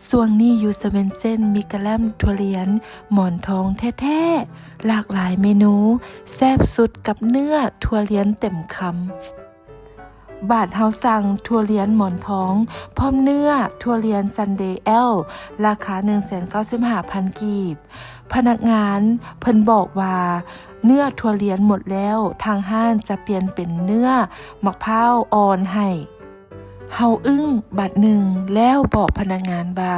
ຊ່ວງນີ້ຢູ່ເຊເວັນເຊນ ມີກະແລັມຖົ່ວລຽນໝອນທອງແທ້ໆ ຫຼາກຫຼາຍເມນູ ແຊບສຸດກັບເນື້ອຖົ່ວລຽນເຕັມຄຳ. ບາດເຮົາສັ່ງຖົ່ວລຽນໝອນທອງ ພ້ອມເນື້ອຖົ່ວລຽນຊັນເດແອລ ລາຄາໜຶ່ງແສນເກົ້າສິບຫ້າພັນກີບ. ພະນັກງານເພິ່ນບອກວ່າ ເນື້ອຖົ່ວລຽນໝົດແລ້ວ, ທາງຮ້ານຈະປ່ຽນເປັນເນື້ອໝາກພ້າວອ່ອນໃຫ້. ເຮົາອຶ້ງບາດໜຶ່ງ ແລ້ວບອກພະນັກງານວ່າ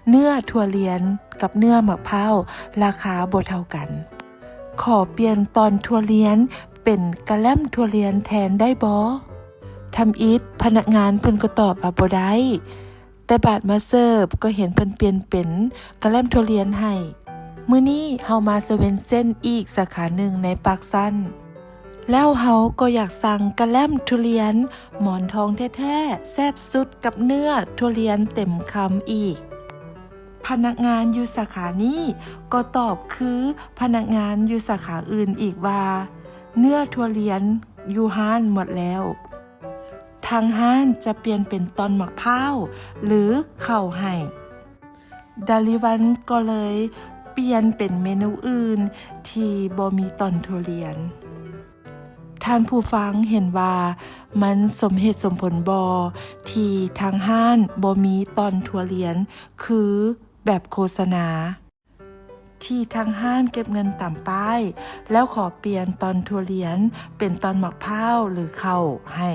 ເນື້ອຖົ່ວລຽນກັບເນື້ອໝາກພ້າວລາຄາບໍ່ເທົ່າກັນ. ຂໍປ່ຽນຕອນຖົ່ວລຽນເປັນກະແລັມຖົ່ວລຽນແທນໄດ້ບໍ່? ທຳອິດພະນັກງານເພິ່ນກໍຕອບວ່າບໍ່ໄດ້, ແຕ່ບາດມາເສີບກໍເຫັນເພິ່ນປ່ຽນເປັນກະແລັມຖົ່ວລຽນໃຫ້. ມື້ນີ້ເຮົາມາເຊເວັນເຊນອີກສາຂາໜຶ່ງໃນປາກຊັນ, ແລ້ວເຮົາກໍຢາກສັ່ງກະແລັມຖົ່ວລຽນໝອນທອງແທ້ໆ ແຊບສຸດກັບເນື້ອຖົ່ວລຽນເຕັມຄຳອີກ. ພະນັກງານຢູ່ສາຂານີ້ກໍຕອບຄືພະນັກງານຢູ່ສາຂາອື່ນອີກວ່າ ເນື້ອຖົ່ວລຽນຢູ່ຮ້ານໝົດແລ້ວ. ທາງຮ້ານຈະປ່ຽນເປັນຕອນໝາກພ້າວ ຫຼື ເຂົ້າໃຫ້. ດາລິວັນກໍເລີຍປ່ຽນເປັນເມນູອື່ນທີ່ບໍ່ມີຕອນຖົ່ວລຽນ. ທ່ານຜູ້ຟັງເຫັນວ່າມັນສົມເຫດສົມຜົນບໍ່ ທີ່ທາງຮ້ານບໍ່ມີຕອນຖົ່ວລຽນ ຄືແບບໂຄສະນາ? ທີ່ທາງຮ້ານເກັບເງິນຕາມປ້າຍ ແລ້ວຂໍປ່ຽນຕອນຖົ່ວລຽນເປັນຕອນໝາກພ້າວ ຫຼື ເຂົ້າໃຫ້.